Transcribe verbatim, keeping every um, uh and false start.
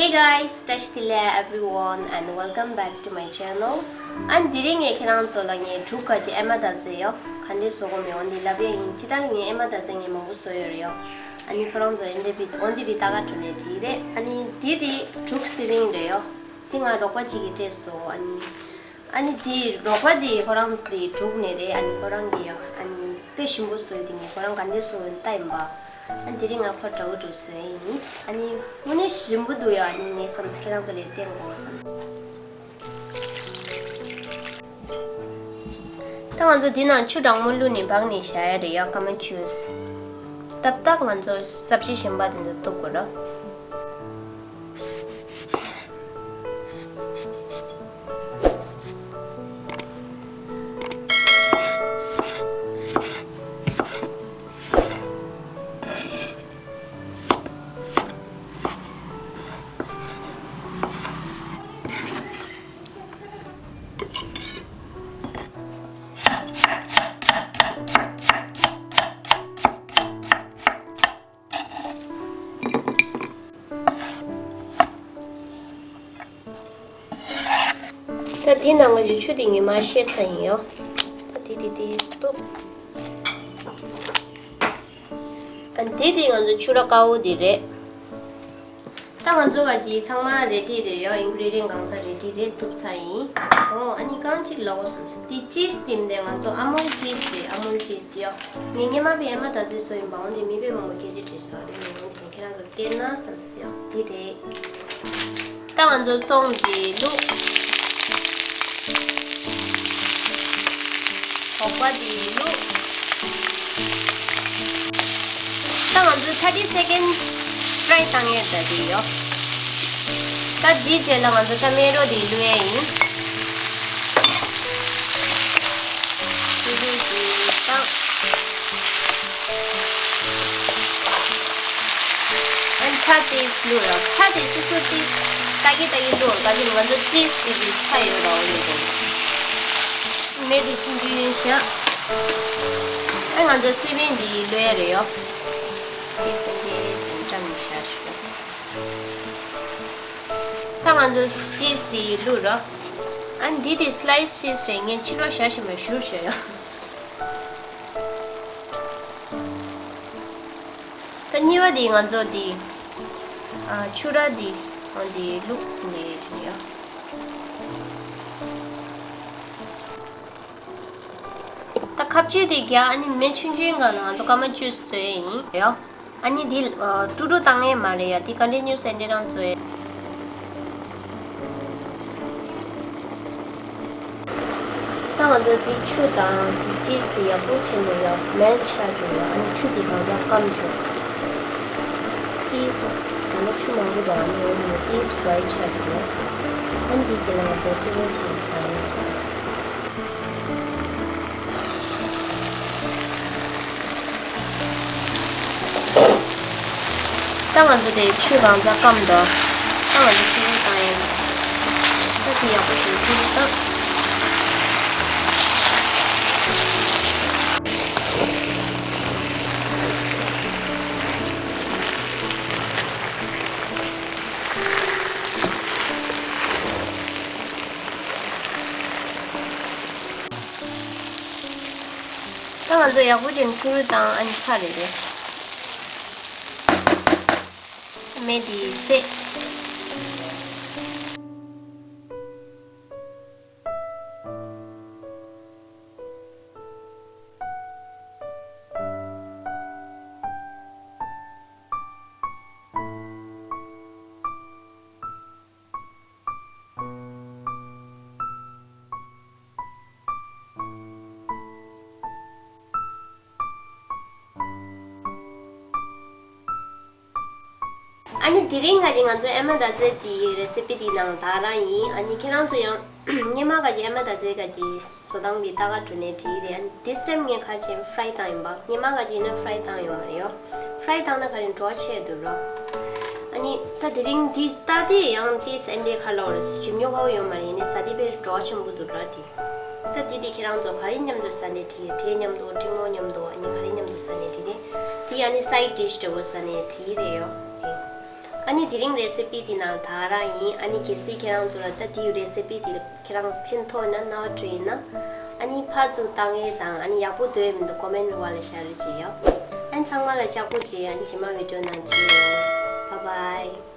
Hey guys, བཀྲ་ཤིས་བདེ་ལེགས་everyone and welcome back to my channel. ཨ་ནི་དེ་རིང་ངས་ཁྱེད་རང་ཚོ་ལ་ངས་འབྲུག་ག་གི་ཨེ་མ་ད་ཙེ་ཡོ་ག་འདྲས་བཟོ་དགོས་མེད་འོ་འདི་ལབ་ཡ་ཡིན། ཅི་ལྟར་ངས་ཨེ་མ་ད་ཙེ་ངས་མང་པོ་བཟོ་ཡོད་རེད་ཡོ། ཨ་ནི་ཁོ་རང་ཚོ་ཨེ་འདྲས་བི་འོ་འདི་བི་ལྟ་ག་འགྲོ་ནས་བྲིས་རེད། ཨ་ནི་འདི་དེ་འབྲུག་སི་བིང་རེད་ཡོ། འདི་ང་རོགས་པ་གཅིག་གིས་སྤྲད་སོང་། ཨ་ནི། ཨ་ནི་དེ་རོགས་པ་དེ་ཁོ་རང་དེ་འབྲུག་ནས་རེད། ཨ་ནི་ཁོ་རང་གིས་ཡང་ཨ་ནི་དཔེ་ཞིམ་པོ་བཟོས་དེ་ངས་ཁོ་རང་ག་འདྲས་བཟོ་ཡོད་ལྟ་ཡིན་པ། ཨ་ནི་དེ་རིང་ང་ཁོ་འདྲ་བོ་འདྲ་བོ་བཟོས་ཡིན། ཨ་ནི་དངོས་གནས་ཞིམ་པོ་འདུག་ཡ། ཨ་ནི་ངས་བསམ་སོང་ཁྱེད་རང་ཚོ་ལ་བསྟན་དགོས་བསམ་སོང་། ད་ང་ཚོ་དེ་ནང་ཆུ་གྲང་མོ་བླུགས་ནས་སྦངས་ནས་བཞག་ཡ་རེད་ཡ། སྐར་མ་བཅུ། ཏག་ཏག་ང་ཚོ་སབ་ཇི་གཞན་པ་དེ་ཚོ་གཏུབ་དགོས་ར། ད་འདི་ནང་གི་ཆུ་དེ་ངས་མར་བཤད་ཚར་ཡིན་ཡོ། ད་དེ་དེ་དེ་གཏུབ། ཨ་འདི་དེ་ང་ཚོ་ཆུ་ར་དཀར་པོ་དེ་རེད། ད་ང་ཚོ་ག་གི་ཚང་མ་རེ་ཌི་རེད་ཡོ། ཨིན་གི་རི་ཌི་ཡན་གང་ཚང་རེ་ཌི་རེད། གཏུབ་ཚར་ཡིན། འོ་ཨ་ནི་རྐང་གཅིག་ལ་འོ་བསམ་སོང་། དེ་ཅིས་དེ་མིན་ཏེ་ང་ཚོ་ཨ་མུལ་ཅིས་རེད། ཨ་མུལ་ཅིས་ཡོ། ངས་སྔོན་མ་བའི་ཨེ་མ་ད་ཙེ་བཟོས་ཡིན་པ་འོན་ཏེ་མི་དཔེ་མང་པོ་སྐད་ཆ་དྲིས་སོང་། དེ་ནས་འོན་ཏེ་ཁྱེད་རང་ཚོ་བལྟས་ན་བསམ་སོང་ཡོ། འདི་རེད། ད་ང་ཚོ་བཙོང་གི་བླུགས། ཧོག་པ་འདི་བླུགས། ད་ང་ཚོ་thirty second fry བཏང་ཡས་ད་འདི་ཡོ། ད་འདི་རྗེས་ལ་ང་ཚོ་ཊོ་མེ་ཊོ་འདི་བླུགས་ཡས་ཡིན། ཆུ་བླུགས་འདི་བཏང་། ཨན་ཚྭ་ཏིས་བླུགས་ར། ཚྭ་དེ་སོ་སོ་ཏིས་ཏག་གི་ཏག་གི་བླུགས་ར། ག་ཅི་ང་ཚོ་ཅིས་ཞིག་གི་ཚྭ་ཡོད་ར་འོ་ཡོད་དོ། མེ་དེ་ཆུང་ཆུང་ཡིན་ཤག་ཨ་ང་ཚོ་སི་བིང་འདི་བླུགས་ཡ་རེད་ཡོ། ཏིས་ཨན་ཏིས་ཨན་ཀྲམ་ཤ་ཤོ། ད་ང་ཚོ་ཅིས་དེ་བླུགས་ར། ཨ་འདི་དེ་སི་ལའི་སི་ཅིས་རེད། ངས་ཕྱི་ལོགས་བཞག་བཞིན་པ་བཞུར་བཞག་ཡོ། ད་གཉིས་པ་འདི་ང་ཚོ་འདི་ཨ་ཆུ་ར་འདི་འོ་འདི་བླུགས་ནས་བྱས་ཡོ། ད་ཁ་ཆུ་དེ་རྒྱག་ཨ་ནི་མེ་ཆུང་ཆུང་སྒང་ལ་ང་ཚོ་སྐར་མ་བཅུ་བཟོས་ཡིན་ཡོ། ཨ་ནི་འདི་ཀྲུ་ཀྲུ་བཏང་ཡས་མ་རེད་ཡ། འདི་ཀོན་ཊི་ནིའུ་སི་ཨན་ཊི་རང་བཟོས་ཡས། ད་ང་ཚོ་འདི་ཆུ་དང་འདི་ཅིས་དེ་ཡག་པོ་བྱས་ནས་ཡ་མེལ་ཊི་བྱ་བཅུག་ཡ། ཨ་ནི་ཆུ་དེ་གང་ཚང་སྐམ་བཅུག་ཏིས་ད་ནི་ཆུ་མང་པོ་དང་ཨ་ནི་འོ་ནི་ཏིས་ཌི་རའི་བྱ་བཅུག་ཡ། ཨ་ནི་འདི་རྗེས་ལ་ང་ཚོ་ཀྲུ་ཀྲུ་བྱས་ནས་བཏང་ཡ། ད་ང་ཚོ་དེ་ཆུ་གང་ཚང་སྐམ་འདུག་ད་ང་ཚོ་ཆུ་བླུགས་བཏང་ཡིན། ད་དེ་ཡག་པོ་ཞིག་ཆུ་བླུགས་བཏང་། ད་ང་ཚོ་ཡག་པོ་ཅིག་འཁྲུ་རུ་བཏང་། ཨ་ནི་ཚར་རེད་རེད། མེ་འདི་བསད། ཨ་ནི་དེ་རིང་ག་ཅིག་ང་ཚོ་ཨེ་མ་ད་ཙེ་དེའི་རེ་སི་པི་དེའི་ནང་ད་རང་ཡིན། ཨ་ནི་ཁྱེད་རང་ཚོ་ཡང་སྔོན་མ་ག་ཅིག་ཨེ་མ་ད་ཙེ་ག་ཅིག་བཟོ་སྟངས་དེ་ལྟ་ག་འགྲོ་ནས་བྲིས་རེད། ཨ་ནི་this time ངས་ག་ཅིག་ཧྥ་རའི་བཏང་ཡིན་པ། སྔོན་མ་ག་ཅིག་ཡིན་ན་ཧྥ་རའི་བཏང་ཡོད་མ་རེད་ཡོ། ཧྥ་རའི་བཏང་ན་ག་རེ་བྲོ་ཆེ་འདུག་རོ། ཨ་ནི་ད་དེ་རིང་འདི་ལྟ་དེ་ཡང་ཏིས་ཨན་ཊི་ཁ་ལོ་རེ་ཞིམ་ཉོ་ག་ཡོད་མ་རེད། ཡིན་ནའི་ཟ་དེ་དཔེ་བྲོ་ཆེན་པོ་འདུག་ར་དེ། ད་དེ་དེ་ཁྱེད་རང་ཚོ་ག་རེ་མཉམ་དུ་ཟ་ནས་བྲིས། འབྲས་མཉམ་དུ་ཏྲིང་མོ་མཉམ་དུ་ཨ་ནི་ག་རེ་མཉམ་དུ་ཟ་ནས་བྲིས་རེད། དེ་ཨ་ནི་སའི་ཌི་ཤི་འདྲ་བོ་ཟ་ནས་བྲིས་རེད་ཡོ། དེ་ ཨ་ནི་དེ་རིང་རེ་སི་པི་དེ་ནང་ད་ག་རང་ཡིན། ཨ་ནི་གལ་སྲིད་ཁྱེད་རང་ཚོ་ལ་ད་དེའི་རེ་སི་པི་དེ་ཁྱེད་རང་ཕན་ཐོགས་ན་རྣ་བ་འགྲོ་ཡིན་ན། ཨ་ནི་ཕར་ཚུར་བཏང་ཡས་དང་། ཨ་ནི་ཡག་པོ་འདོད་ཡས་མི་འདུག་ཀོ་མེན་ཊི་འོག་ལ་བཞག་རོགས་བྱེད་ཡོ། ཨ་ནི་ཚང་མ་ལ་ལྕགས་པོ་བྱེད། ཨ་ནི་རྗེས་མ་བི་ཌི་ཡོ་ནང་མཇལ་ཡོང་། Bye bye.